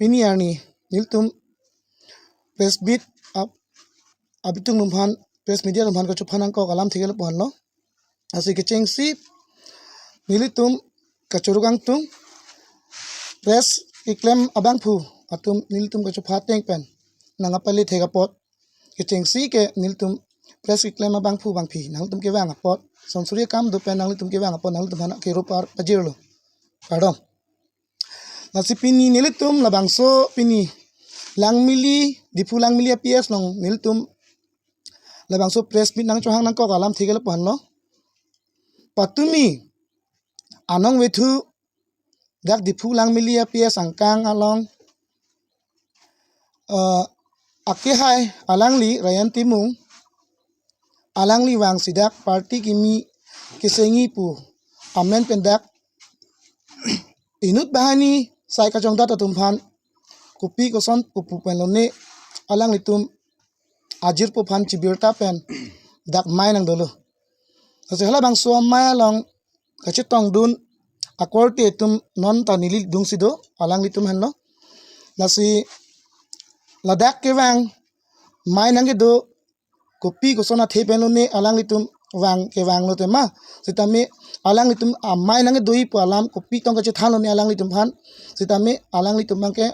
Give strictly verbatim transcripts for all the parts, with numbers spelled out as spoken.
Pini arni nelitum press meet ap-, abitung atum aphan, press media atum aphan kachophan nangkok alamthe ke lapu-an lo. Lasi kechengsi nelitum kachoruk angtung press keklem abangphu atum nelitum kachopha ateng pen nangkapale thek apot, kechengsi ke nelitum press keklem abangphu bangpi nanglitum kevang apot, sonsuri akam do pen nanglitum kevang apot nanglitum aphan kero par pajirlo. Kardom. Lasi pini nelitum labangso pini Langmili, Diphu Langmili a P S along nelitum labangso press meet nangchohang nangkok alamthe ke lapu-an lo. Patumi anong vethu dak Diphu Langmili a P S angkang along, eh, akehai alangli Rajen Timung, alangli vangsi dak party kimi kesengji pu amen pen dak inut banghini sai kachongdat atum aphan kopi koson kopu pen lone alanglitum ajirpo aphan chibirta pen dak mei nangdolo. Lasi halabangso amei along kachetongdun akorte atum non ta neli dungsi do, alanglitum henlo. Lasi ladak kevang mei nangkedo kopi koson athe pen lone alanglitum vang kevanglo tema. Sitame alanglitum amei nangkedoji pu alam kopi tong kachethan lone alanglitum aphan. Sitame alanglitum abangke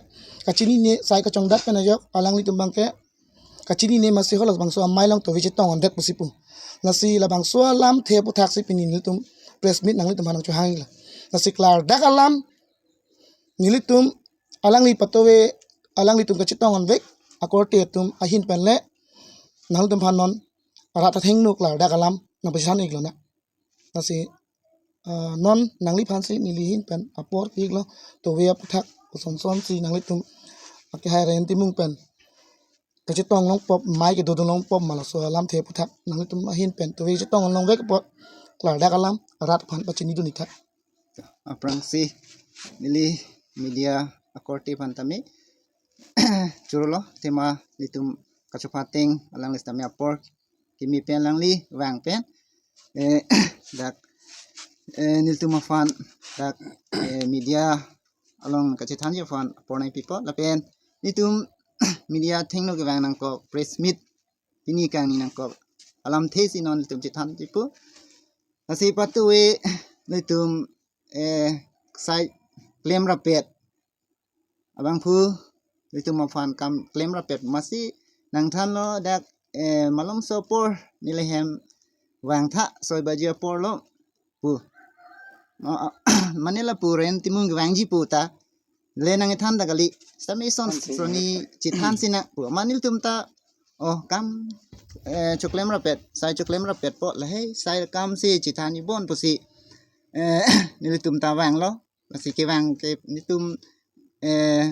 kachinine, sai kachongdat pen ajok alanglitum abangke kachinine, masi halabangso amei along tove chetong ondet pusi pu. Lasi labangso alamthe aputhak si pini nelitum press meet nanglitum aphan nangchohang iklo. Lasi klardak alam nelitum alangli patove alanglitum kachetong onvek akorte atum ahin pen le nanglitum aphan non arat athengno klardak alam nangpachethan iklonang. Lasi, ah, non nangliphan si neli ahin pen apor pi iklo, tove aputhak koson son si nanglitum akehai Rajen Timung pen kachetong longpo, mei kedodun longpo ma laso alamthe aputhak nanglitum ahin pen tove chetong longvek apot klardak alam rat aphan pachinidun ik tha. Aphrangsi neli media akorte aphan tame chorolo, tema nelitum kachopha ateng alangli sitame apor kimi pen alangli vang pen, eh, dak, eh, nelitum aphan dak, eh, media along kachethanji aphan apor nangpipo lapen nelitum media athengno kevang nangkok press meet pini kangni nangkok alamthe si non nelitum chethanji pu. Lasi patove nelitum, eh, sai klem rapet abangphu nelitum aphan kam klem rapet masi nangthanlo dak, eh, malomso apor neli hem vang tha soi baji apor lo pu. Ma-, mane lapu Rajen Timung kevangji pu ta le nangkethan ta kali. Sitame ison soni chethan sinang pu. Ma nelitum ta, oh, kam, eh, choklem rapet, sai choklem rapetpo, lahei sai kam si chethan ibon pusi, eh, nelitum ta vanglo. Lasi kevang ke nelitum, eh,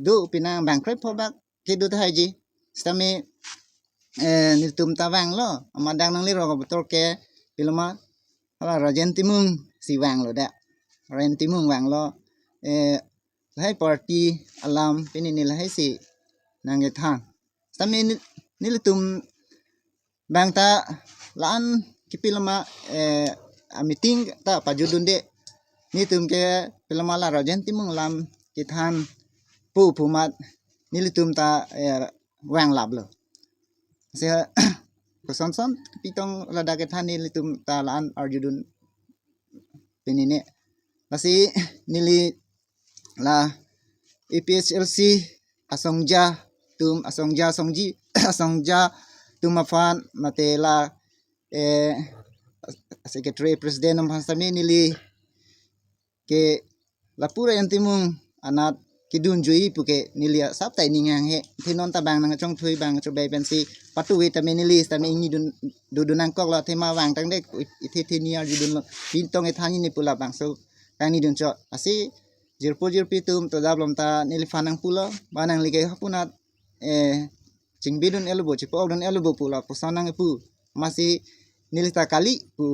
do pina bang krep pho bak kedo tahai ji. Sitame, eh, nelitum ta vanglo, amat dak nangli rok betor ke piloma hala Rajen Timung si vanglo dak. Rajen Timung vanglo, eh, lahei party alam pini ne lahei si nangkethan. Sitame nel-, nelitum bang ta la-an kepiloma, eh, a meeting ta pajutdunde. Nelitum ke piloma la Rajen Timung alam kethan pu pu amat nelitum ta, eh, vang laplo. Se koson son pitong ladak kethan nelitum ta la-an arjudun pini ne. Lasi neli la A P H L C asongja atum, asongja asongji, asongja atum aphan mate la, eh, secretary president atum aphan sitame neli ke lapu Rajen Timung anat kedun jui puke neli asap tai ning hanghe. Thi non ta bang nangchongthui bang chobei pensi patove tame neli sitame ingni dun dodun nangkoklo, athema vang tangdet, ithi thi ni arjudunlo, pini tong ethani ne pu labangso kangnidun chot. Lasi jirpo jirpi atum to dablom ta neliphan nangpulo, ba nangli ke hapunat, eh, chingbidun elubo, chipo-okdun elubo pu lapuson nangpu. Masi neli ta kali pu,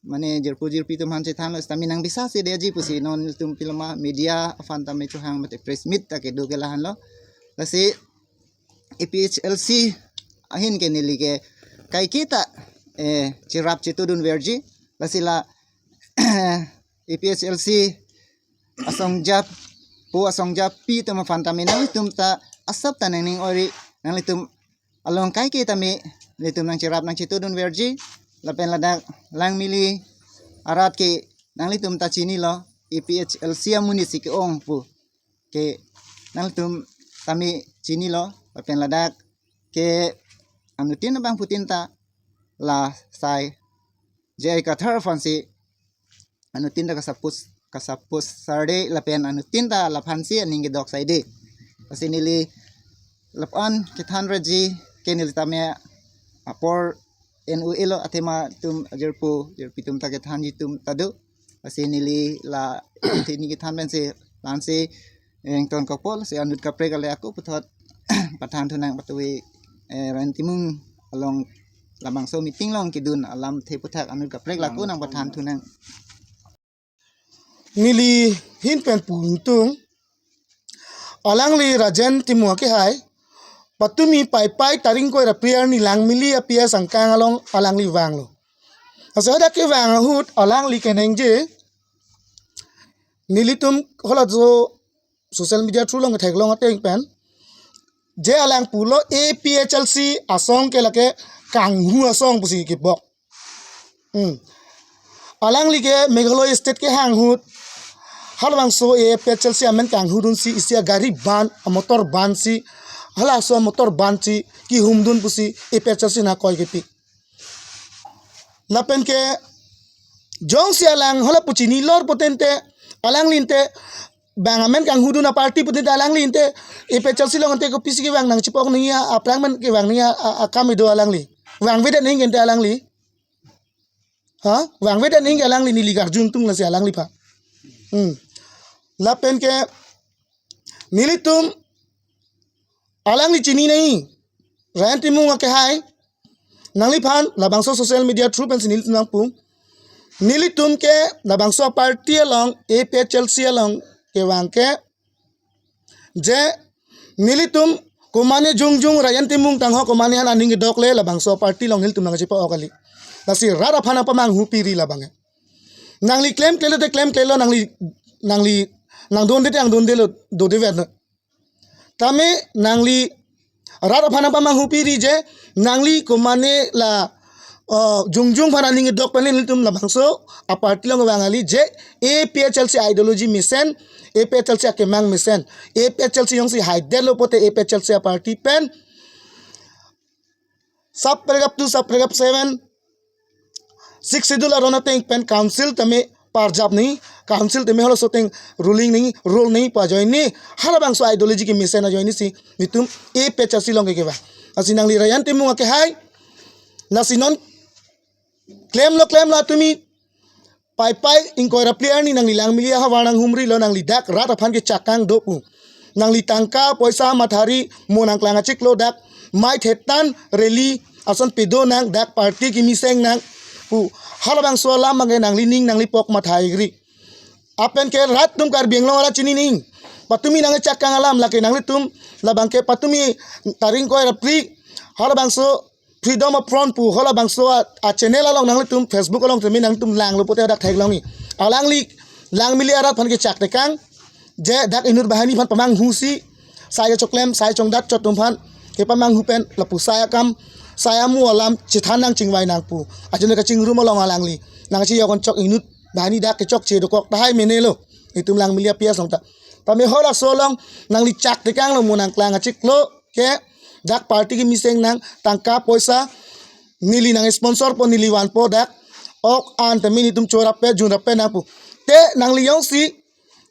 mane jirpo jirpi atum aphan chethanlo sitame nang bisa si deji pusi non nelitum piloma media aphan tame chohang mate press meet ta kedo ke lahenlo. Lasi A P H L C ahin ke neli ke kaiketa, eh, cherap chetudun verji. Lasi la A P H L C asongja po asongja pi atum aphan tame nanglitum ta asap ta nangning ori, nanglitum along kaike tame nelitum nangcherap nangchetudun verji, lapen ladak Langmili arat ke nanglitum ta chinilo, A P H L C amonit si ke-ong pu ke nanglitum tame chinilo, lapen ladak ke anuttin abangphutin ta la sai J I Kathar aphansi anuttin ta kasapus kasapus sarde lapen anuttin ta laphansi aning kedok saide. Lasi neli lapu-an kethan raji ke neli tame apor N U A lo, athema atum ajirpo jirpi atum ta kethanji atum ta do. Lasi neli la thini kethan pensi la-ansi ington kopo, lasi anut kaprek ale ako puthot pathan thunang patuwi, eh, Rajen Timung along labangso meeting along kedun alamthe aputhak anut kaprek la ako nangpathan thunang. Neli ahin pen pu ingtung, alangli Rajen Timung akehai, patumi Paipai tarik ingkoi ra phli arni Langmili a-P S angkang along alangli vanglo. Lasi hadak kevang ahut alangli keningje, nelitum halaso social media through along theklong ateng pen, je alang pulo A P H L C asong ke lake kanghu asong pusi kebok. Hmm. Alangli ke Meghalaya State kehang ahut halabangso A P H L C amen kanghudunsi isi agari ban, amotor ban si, halaso amotor ban si kehumdun pusi A P H L C nangkoi kepik. Lapen ke jongsi alang hala pu chinilor pute ante, alangli ante bang amen kanghudun a-party pute ante alangli ante A P H L C along ante kopisi kevang nangchepok nangji, aphrang amen kevang nangji a, a, akam kedo alangli. Vangvedet nangji ante alangli. Ha? Vangvedet nangji alangli, neli karju ingtung lasi alangliphan. Hmm. Lapen ke nelitum alangli chini nangji. Rajen Timung akehai, nangliphan labangso social media through pensi nelitum nangpu. Nelitum ke labangso a-party along, A P H L C along kevang ke, je nelitum komane jongjong Rajen Timung tangho, komane aphan aning kedok le labangso a-party along nelitum nangchepa-ok kali. Lasi rat aphan nangpamanghu piri labang ke. Nangli klemklelo te klemklelo, nangli, nangli nangdunde te nangdundelo, dode vet. Tame nangli rat aphan nangpamanghu piri je, nangli komane la, uh, jongjong aphan aning kedok pen nelitum labangso a-party along vang kali je A P H L C ideology mesen, A P H L C akemang mesen, A P H L C jongsi haidetlo pute A P H L C a-party pen sub paragraph two, sub paragraph seven, Sixth Schedule aron ateng pen council tame parjap nangji, council tame halaso ateng ruling nangji, rule nangji pu ajoine, halabangso ideology kemesen ajoinesi nelitum A P H L C along ke kevang. Lasi nangli Rajen Timung akehai, lasi non klemlo klemlo atumi, Paipai ingkoi ra phli arni nangli Langmili ahavar nanghumrilo, nangli dak rat aphan kechak kangdo pu. Nangli tangka poisa mathari mo nangklang achiklo, dak mai thetan rally ason pedo nang, dak party kemesen nang pu. Halabangso alam abang ke nangli ning nangli pok matha-ikri. Lapen ke rat atum Karbi Anglong arat chini nangji. Patumi nangkechak kang alam lake nanglitum labang ke patumi tarik ingkoi ra phli halabangso Freedom of Front pu halabangso a, a-channel along nanglitum Facebook along tame nanglitum langlo pute dak theklong nangji. Alangli Langmili arat aphan kechak tekang, je dak inut banghini aphan pamanghusi, sai kachoklem, sai chongdat chot atum aphan kepamanghu pen lapu sai akam, sai amu alam chethan nang chingvai nang pu ajoine kachingrum along alangli nangchejok-an chok inut banghini dak kechokche dokok tahai menelo. Itum Langmili a-P S along ta. Tame halaso along nangli chak tekanglo, mo nangklang achiklo ke dak party kemesen nang, tangka poisa neli nang-sponsor po, neli vanpo, dak ok an tame nelitum chorap pe junrap pe nang pu. Te nangli jongsi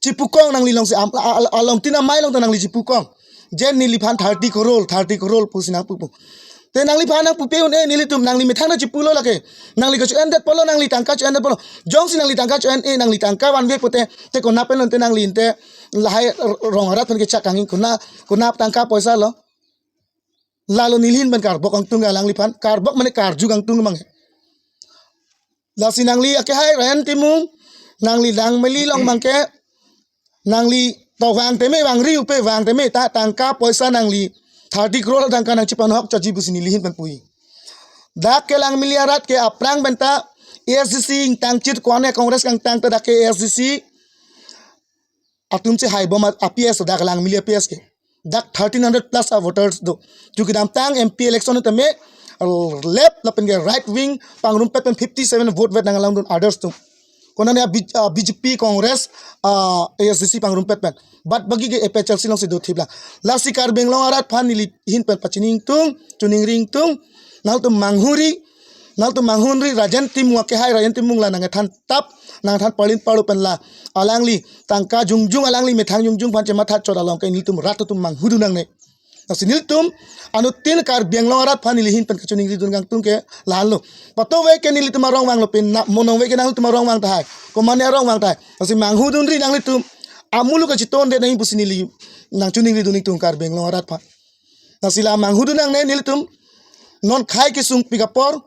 chipukong, nangli longsi am-, a-, a-, alongtin amei along ta nangli chipukong, je neliphan thirty crore, thirty crore pusi nangpu pu. Te nangliphan nangpupe un-e nelitum, nangli methang nangchipulo lake. Nangli kacho-endetpo lo, nangli tangka cho-endetpo lo. Jongsi nangli tangka cho-en-e, nangli tangka vanve pute, te konat pen lo ante nangli ante lahai rong arat aphan kechak kangji, konat, konat tangka poisa lo. Lalo neli ahin pen karbok kangtung alangliphan, karbok mane karju kangtung abang. Lasi nangli akehai Rajen Timung, nangli Langmili along abang ke, nangli to vang tame, vangri upe vang tame, ta tangka poisa nangli thirty crore tangka nangchepanhok chotji pusi neli ahin pen puji. Dak ke Langmili arat ke aphrang pen ta A S D C ingtangchit, kone Congress kangtang ta dak ke A S D C atum si hai bom a-, a-P S dak Langmili a-P S ke. Dak thirteen hundred plus a-voters do. Chuki damtang M P election tame left lapen ke right wing pangrumpet pen fifty seven vote vet nanglang dun others atum. Konane a-B-, ah, B J P, Congress, ah, A S D C pangrumpet pen. But bagi ke A P H L C along si dothip lang. Lasi Karbi Anglong arat aphan neli ahin pen pachiningtung, chiningri ingtung, nangtum manghuri, nangtum manghuri Rajen Timung akehai, Rajen Timung la nangthan tap, nangthan palin palu pen la. Alangli tangka jongjong, alangli methang jongjong aphan chematha chot along ke nelitum rat atum manghudun nangne. Lasi nelitum anuttin Karbi Anglong arat aphan neli ahin pen kachiningri dun kangtung ke la-anlo. Patuve ke nelitum arong vanglo, pen na, mo nonve ke nangtum arong vang tahai, komane arong vang tahai. Lasi manghudunri nanglitum, amulu kachitonde nang pusi neli nangchiningri dun ingtung Karbi Anglong arat aphan. Lasi la manghudun nangne nelitum, non khei kesung pik apor,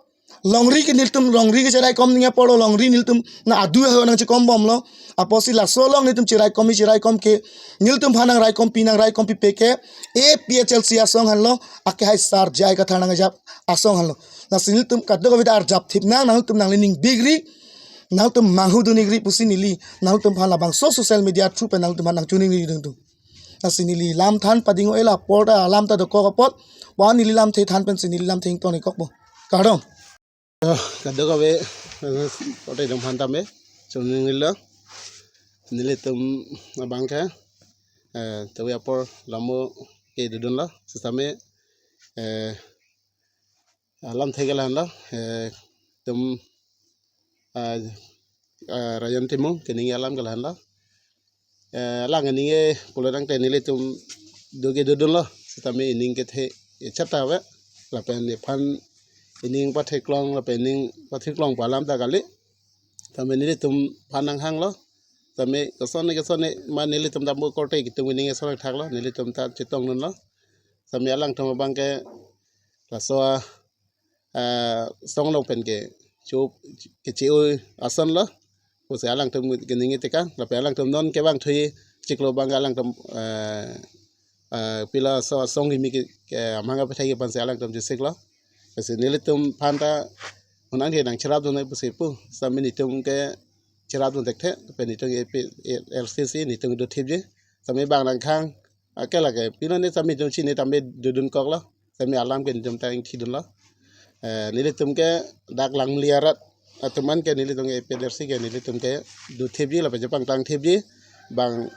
longri ke nelitum, longri ke cherai kom ning apor lo, longri nelitum na adu aho nangchekom bomlo. Apotsi laso along nelitum cherai kom, cherai kom ke, nelitum aphan nangrai kompi, nangrai kompipe ke A P H L C asong henlo, akehai sar J I Kathar nangjap asong henlo. Lasi nelitum kadokave ta arjap thip nang, nangtum nangli ning bigri, nangtum manghudun ikri pusi neli nangtum aphan labangso social media through pen nangtum aphan nangchiningri dun ingtung. Lasi neli lam than pading-o-e, la apor ta alam ta dokok apot, wan neli lamthe than pensi neli lamthe ingtong ikokpo. Kardom. Ah, kadokave, eh, korte atum aphan tame chiningrilo. Nelitum abang ke, eh, tuve apor lamthe ke dodunlo. Sitame, eh, alamthe ke la-anlo, eh, itum, ah, ah, Rajen Timung keningje alam ke la-anlo. Eh, alang keningje pulo tangte nelitum do ke dodunlo. Sitame ining kethe echat ta ave. Lapen nephan ining patheklong, lapen ining patheklong pu alam ta kali. Tame nelitum aphan nanghanglo. Tame kosonne kosonne ma nelitum dambu korte kitung ining eson thaklo. Nelitum ta chetongdunlo. Tame alangtum abang ke laso a, ah, song along pen ke cho, keche-o asonlo. Pusi alangtum keningje tekang, lapen alangtum non kevang thuji chiklo abang alangtum, eh, eh, pila so song kimi ke, ke amang apethai ke pensi alangtum chesiklo. Pusi nelitum aphan ta unang ke nangcherapdun pusi pu, sitame nelitum ke cherapdun thekthe, pen nelitum A P H L C si nelitum dothipji, sitame bang nangkhang, ake lake, pilo ne sitame nelitum chini tame dodunkoklo. Sitame alam ke nelitum ta ingthidunlo. Eh, nelitum ke dak Langmili arat atum an ke nelitum ke A P H L C ke nelitum ke dothipji lapen chepangtang thipji. Bang,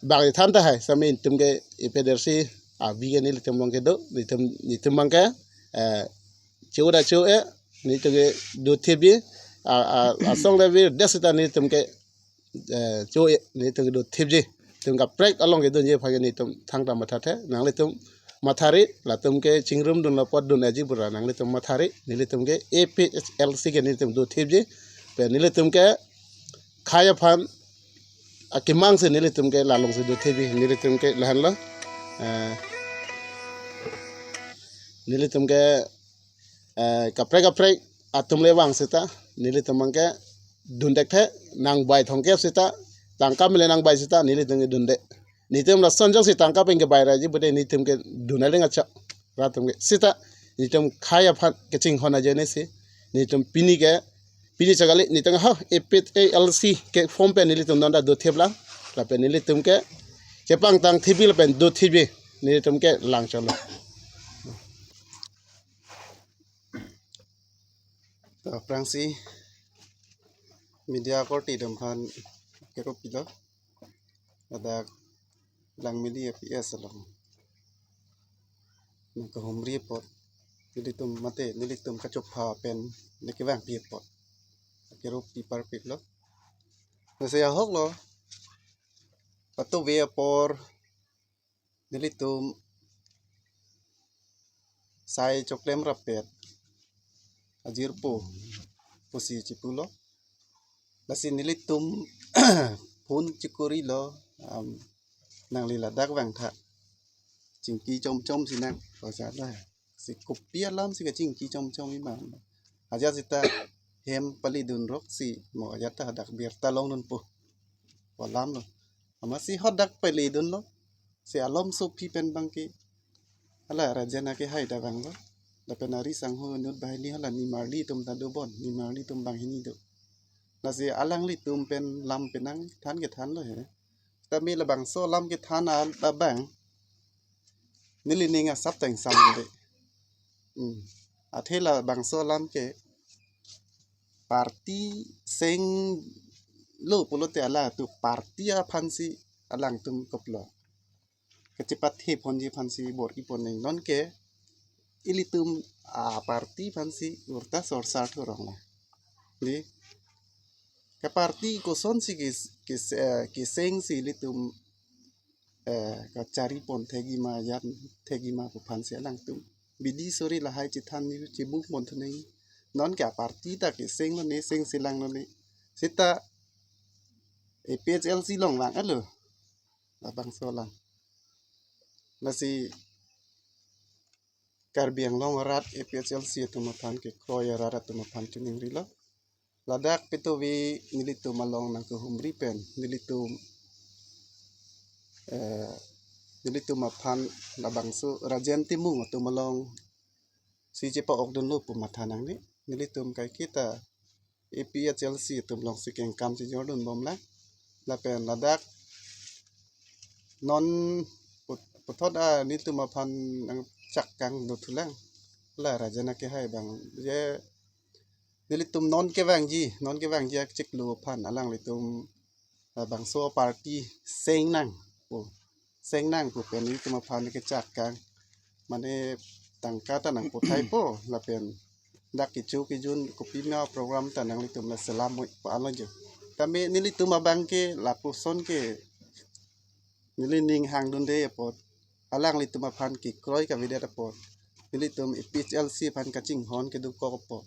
bang ithan tahai, sitame nelitum ke A P H L C abi ke nelitum along kedo, nelitum, nelitum abang ke, eh, cho ta cho-e, nelitum ke dothipji, a, a, asong le vi des ta nelitum ke, eh, cho-e, nelitum ke dothipji. Itum kaprek along kedunji aphan ke nelitum thangta mathathe, nanglitum mathari, latum ke chingrumdunlo apot dun-eji pura, nanglitum mathari, nelitum ke A P H L C ke nelitum dothipji, pen nelitum ke khei aphan akemang si nelitum ke la along si dothipji, nelitum ke la-anlo, eh, nelitum ke, eh, kaprek kaprek atum le vang seta, nelitum abang ke dun thekthe, nangbai thomkep seta, tangka mele nangbai seta, nelitum ke dunde. Nelitum lason jongsi tangka pen kebai raji pute nelitum ke dun aling achak. Rat atum ke seta, nelitum khei aphan kachinghon ajoine si, nelitum pini ke, pini chakali, nelitum ha, A P H L C ke form pen nelitum non ta dothiplang, lapen nelitum ke, chepangtang thipji lapen dothipji, nelitum ke lang cholo. To, aphrangsi media korte atum aphan keropilo. Ladak Langmili a-P S along nangkahumri apot, nelitum mate, nelitum kachopha pen nangkevangpi apot keropi parpiklo. Lasi ahoklo, patuve apor nelitum sai choklem rappet ajirpo pusi chipulo. Lasi nelitum phone chikurilo, am, nangli ladak vangtha. Chingki chomchom si nang, kosa da. Si kopi alam si kachingki chomchom ima. Ajat seta hem palidun rok si, mo ajat ta hadak birta longdunpo pu alamlo. Amatsi hadak palidunlo. Si alomso aphi pen abang ke, hala Rajen akehai ta vanglo. Lapen ari sangho inut banghini hala nimarli atum ta dobom, nimarli atum banghini do. Lasi alanglitum pen lam penang than kethanlo he. Tame labangso alam kethan abang neli ning asap ta ingsam de. Hmm. Athe labangso alam ke party seng lo pulote alangtum party aphansi alangtum koplo kachepathe ponji aphansi bor-i pon nang. Non ke ilitum a party aphansi urta sorsar thurong la. Di ka party kosonsi ke, ke, eh, keseng si ilitum eh, kachari pon thekji ma, yan thekji ma pu aphansi alangtum bidi suri lahai chethan ni chebung pon thu nang. Non ke a party ta keseng lo ne, seng selang lo ne. Seta A P H L C along vang alo. Labangso alam. Lasi Karbi Anglong arat A P H L C atum aphan kekroi arat atum aphan chiningrilo. Ladak pituvi nelitum along nangkehumri pen nelitum, eh, nelitum aphan labangso Rajen Timung atum alongsi chepa-okdunlo pu matha nangne. Nelitum kaiketa A P H L C atum alongsi kengkam chejordun bomlang. Lapen ladak non put-, puthot a nelitum aphan nangchak kangdun thulang. La Rajen akehai abang je nelitum non kevangji, non kevangji achiklo aphan alanglitum labangso party seng nang pu, seng nang pu pen nelitum aphan kechak kang. Mane tangka ta nangputhai po lapen dak kecho kejun kopima program ta nanglitum la selam oi pa alo jo. Tame nelitum abang ke lapuson ke neli ning hangdunde apot, alanglitum aphan kekroi kavedet apot, nelitum A P H L C aphan kachinghon kedokok apot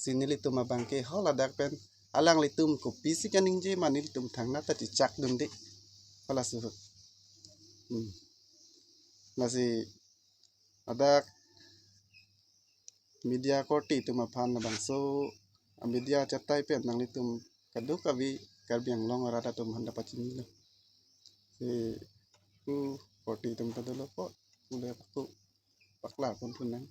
si nelitum abang ke ho ladak pen alanglitum kopisi kaningje ma nelitum thangnat ta chechakdunde. Hala suhut. Hmm. Lasi ladak media korte atum aphan labangso a media chatai pen nanglitum kadokave Karbi Anglong arat atum aphan ta pachinilo. Si ku korte atum ta dolo po, ule aku pakla pon pun nang.